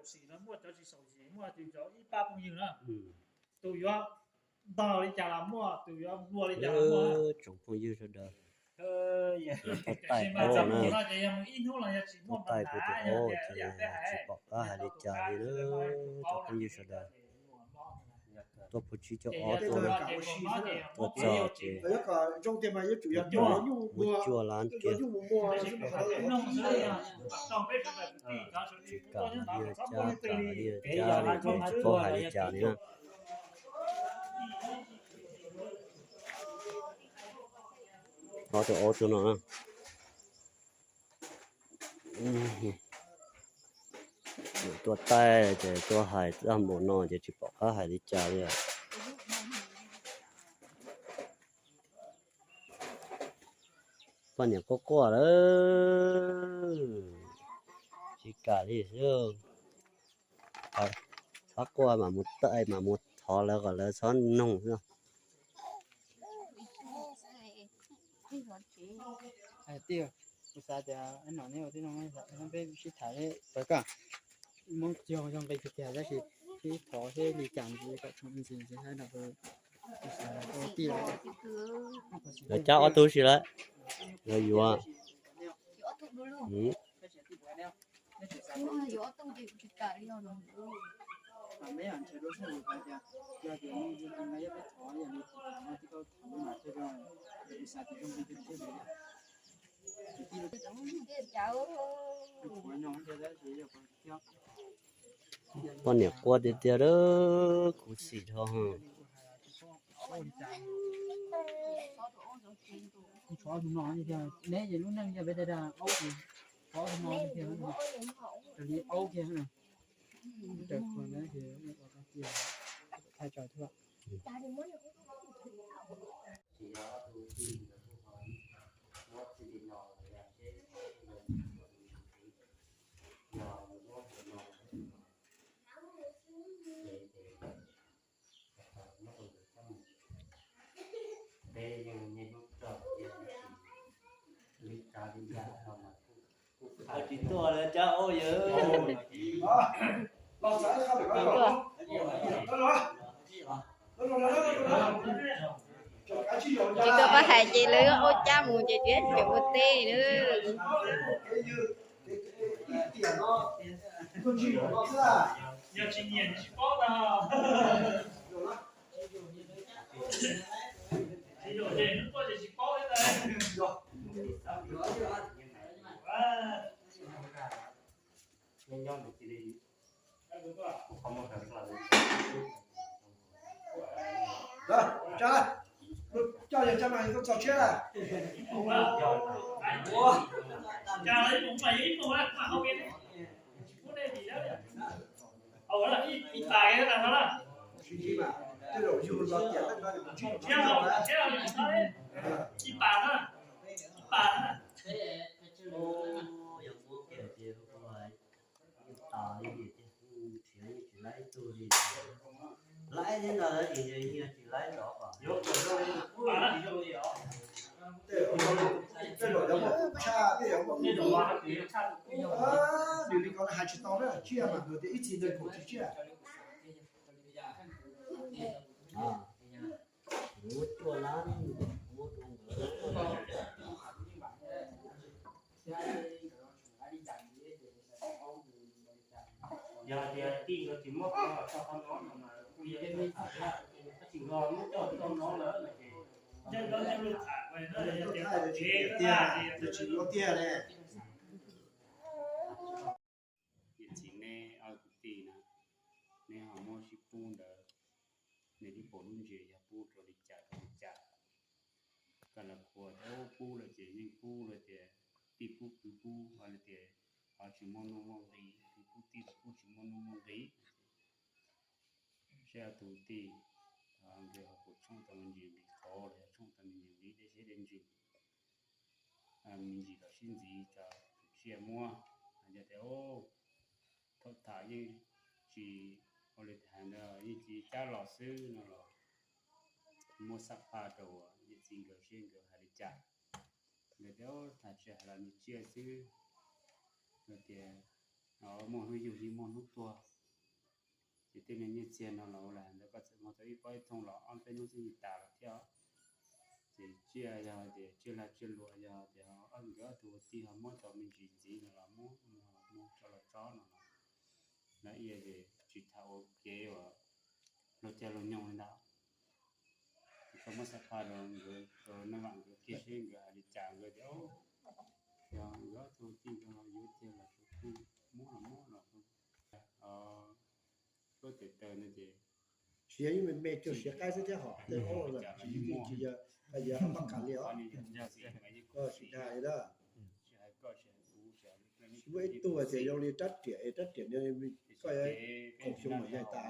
Sim no muaj cov tsis xaus zis, muaj tus cov ib pab phooj ywg na, tus yuav ntog li cas los muaj, tus yuav nplua li cas los muaj. Tsoom phooj ywg sawv daws, tau taij ob na, tau taij kuv tus aub ces tsis pom qab hais li cas li na. Cov phooj ywg sawv daws, tuaj phuv tsib caug ob tuaj, tuaj txog ces muab cuaj lab kiag. Tsis kam li cab, kam li cab li ces tsis paub hais li cas li na. Ob tug aub tuaj no na. Tuaj taij ces tuaj hais txaj muag no ces tsis pom qab hais li cas li. Poj niam quaj quaj lawm, tsis kam li xwb. Txhob quaj, mam mus taij mam mus thov lawv kom lawv txhob noog xwb. Kuv xav tias no ne ua tib zoo peb sib tham pawg koj, Hmoob cog yog nqi tiag tiag tab sis sib thov seb li cas ntxiv kom tshua ntxiv ntxiv hab no. Lawv cab ob tug si lawm, lawv yuav. Poj niam quaj tiag tiag, khuv xim dhau. Neb lub neej yog peb dag dag aub, aub no tiag, raws li aub kiag, raws qhov na, thaij tso thiab. Tsis tuaj li cab aub yawg. Tsis tuaj pab hais ces lawv aub cab mus ces tsis tseem ua teb na. Coj yawg cab mas koj txog tshiab lawm. Sib ntsib mas tej zaum yug los tias tej zaum yus ntsib tsis tau na. Ib pas na, ib pas na. Tab sis tsis laib tug li, laib thiab ntag tab sis nyias tsis laib rov kom. Tej zaum yog muaj kub tshaj, tej zaum muaj kub tshaj. Nws li ko hais tsis tau na, tsiaj mas nkawd tias ib txhis nws kaum tsis tsiaj. Muab cuaj lab, muab rau nkawd. Yog tias tij nkawd tsis muab qhov no tso qhov no no mas kuj yog ib qho tham, tab sis nkawd muab coj tau no lawm no ces, tsis yuav tiag ne. Niam txiv, neb ob kwv tij na, neb ho muab sib pub ntawd, neb twb pom lub ntsis yog pub rau li cas rau li cas. Koj los qhuas tias pub lawm ces yeej pub lawm tias tij pub kwv pub, ho tias ho tsis muaj nuj muaj nqis, kwv pub tij los kuj tsis muaj nuj muaj nqis. Saib ob tug tij, nkawd ho puas tshooj tau me ntsis nqis qhov los yog tshooj tau me ntsis nqis dej siab dej ntsws, me ntsis los sib ntxiv tso tus tsiaj muab. Hais tias thaum tham yeej tsis ua li hais ntawd, yeej tsis cab los xwb no los muab xab phaj rau niam txiv nkawd seb nkawd hais li cas. Nkawd tias tham tsis hais los nws tsiaj xwb. Nkawd tias muaj hnub yug yeej muaj hnub tuag. Ces tej me nyiaj txiag no los ua li ntawd koj txawm muag tau ib pob ib thooj los ob peb hnub xwb yeej tas lawm thiab. Ces tsiaj yog tias tsiaj lag tsiaj luam yog tias nkawd ob tug ua tij ho muab tau me ntsis ntxiv no los muab muag tso los tsob no los, lawv ib yam tsis tham ua kev uas luag caij luag nyoog li ntawd. Ces koj muab xam phaj rau nkawd, rau Naj Vam nkawd kiag seb nkawd hais li cas, nkawd tias, yog nkawd ob tug ua tij nkawd ho yuav tiag los kuj muab los muab los, tuaj tes taw no ces tsis yog ib me me cuag siav qaib xwb thiab hos tej ob los tsis yog, tsis yog paj kam li os. Tsis dag li na. Muaj ib tug tias zoo li rab riam es rab riam no koj khoom xyoo mas yaig tas.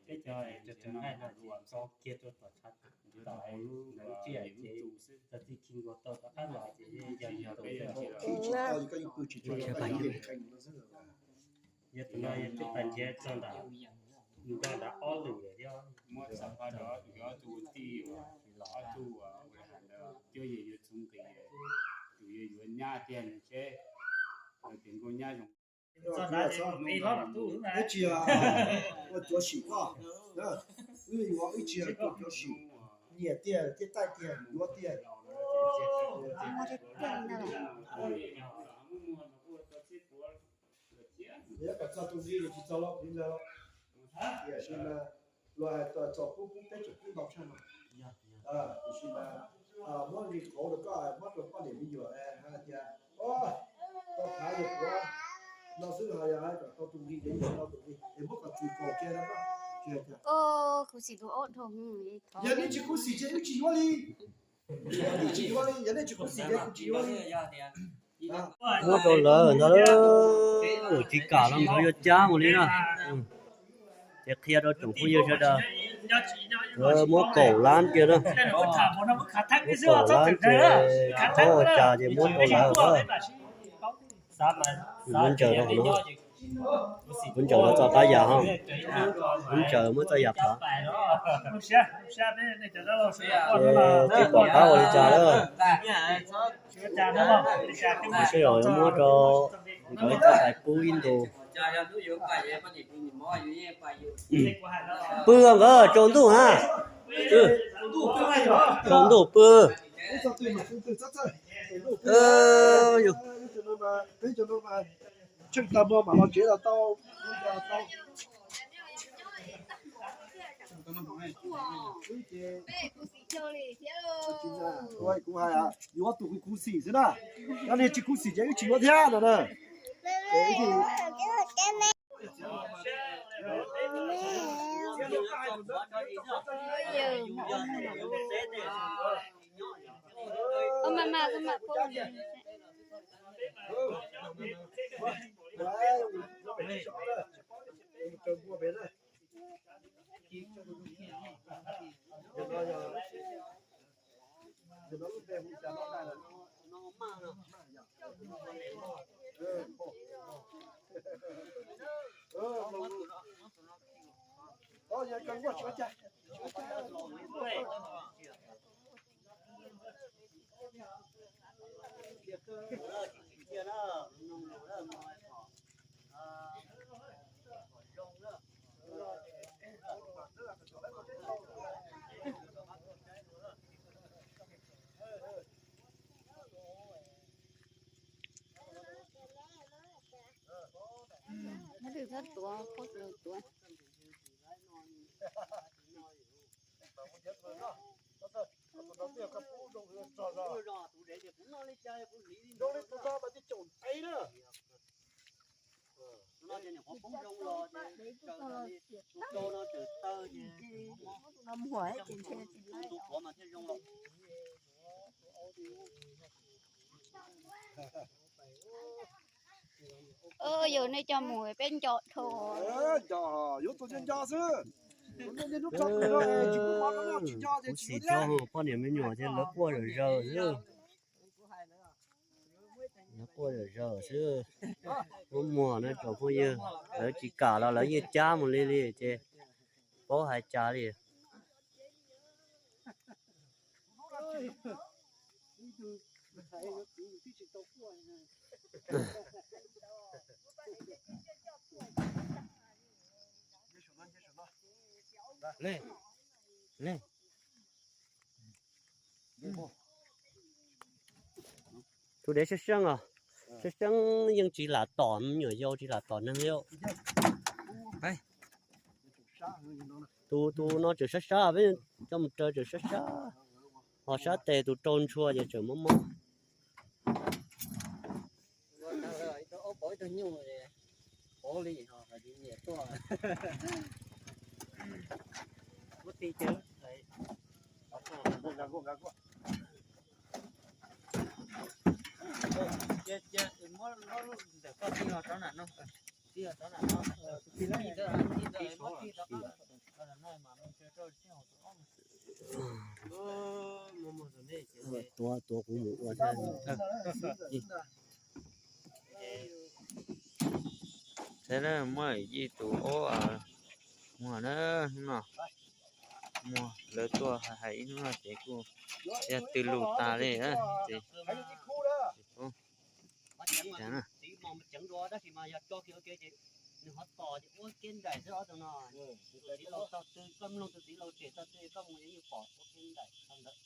Peb cov tsev nqaij no ces tso kiag rau tom tshav tom hauv lub tsiaj ces txog txij khi nkaus tau rov qab los ces yog li tus, khi tsis tau ces koj yeej pw tsis tau, yog tus no yog twb pas nrhiav txog nram, nrog nram ob lwm thiab. Muab txog qhov rau nkawd ob tug ua tij uas ob tug ua li hais ntawd cuab yawg yuav txuv nqis, tus yawg yuav nyab tiag no seb, ces nkauj nyab zoo. Ib tsis yog ua cuav sim koj, wb yuav ib tsis yog ua cuav sim, nyiam tiag thiab taij tiag yuav tiag. Yog kom txog tus nqi tsis txog los pliv ntawd, tiam sis mas luag hais tias txog pub pub peb tseem pub ntau tshaj no. Tiam sis mas muab nqi qauv rau koj, muab rau poj niam me nyuam hais tias, tau thav yog puav no xwb, ho yog kom tau tus nqi ces yeej tau tus nqi, es muab kom txwm kaus kiag rau koj. Yog nej tsis khuv xim ces wb tsis yuav li. Wb tsis yuav li, yog nej tsis khuv xim ces kuv tsis yuav li. Muab rau lawv ntag, tsis kam los nkawd yuav cab mus li na. Ces qhia rau tsoom phooj ywg sawv daws, nkawd muab kaum lab tiag na. Muab kaum lab ces txhob ua cas ces muab rau lawv. Muab ntsaws rau hauv no, muab ntsaws rau txoj qab yas ho, muab ntsaws muab txoj yas phav. Ces pom qab ua li cas lawm. Seb yog yuav muab rau nkawd txoj tais pub ib ntus. Pw nkawd tsaus ntuj na. Tsaus ntuj pw. Kuv hais, yuav tus kuv khuv xim xwb na. Yog nej tsis khuv xim ces wb tsis yuav thiab no na. Yog nej coj mus peb nco dhau. Yuav tus nco nco xwb. Khuv xim rau poj niam me nyuam ces lawv quaj zom zaws xwb. Lawv quaj zom zaws xwb. Muab muag na tsoom phooj ywg, lawv tsis kam los lawv yeej cab mus li li ces paub hais cas li. Tus dev sab sab os, sab sab yeej tsis lam tom me nyuam yaus, tsis lam tom neeg li. Tus tus no tseem sab sab, peb coj mus raws tseem sab sab, ho sab tes tus rau ntshua ces tseem mob mob. Tuav tuav kuv mus ua thiab. Muaj yij tus ob muag na, no muag lawv tuaj hais ib hnub no ces kuj yog twb lus tas li na ces. Nws ho tos ces ua ke nraim xwb os tus no. Tus txiv laus tau twg, koj mloog tus txiv laus tseg tau twg koj mus yeej pom ua ke nraim tau ntawd.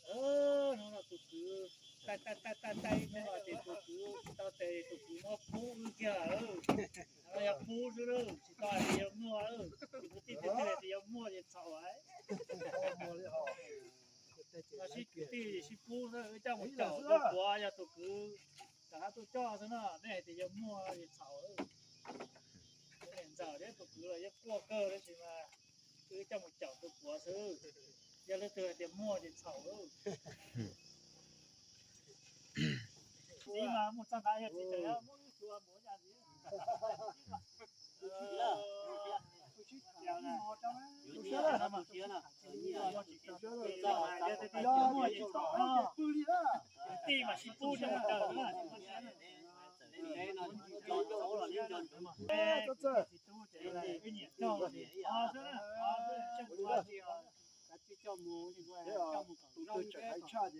Hnub no tus kwv taij taij taij taij ib hnub no ces tus kwv tsis tau tes, tus kwv muab pub wb kiag lawm. Hnub no yog pub xwb lawm, tsis tau hais tias yog muag lawm, tsis muaj tij twg twg hais tias yog muag ces txhaum lawm. Sib tij sib pub xwb, wb coj mus caum tus puav yog tus kwv rov qab tuaj coj xwb no, nej hais tias yog muag ces txhaum lawm. Niam ntxawm thiab tus kwv los yeej quaj kawg tab sis mas wb coj mus caum tus puav xwb, yog leej twg hais tias muag ces txhaum lawm. Txiv mas mus txog ntawd yog txiv tseem muab wb xyuas mus ua cas ntxiv. Tij mas sib pub coj mus caum na. Txiv tub ces wb nyiam coj xwb na, coj mus ua tsi os, coj mus kom zoo thiab kom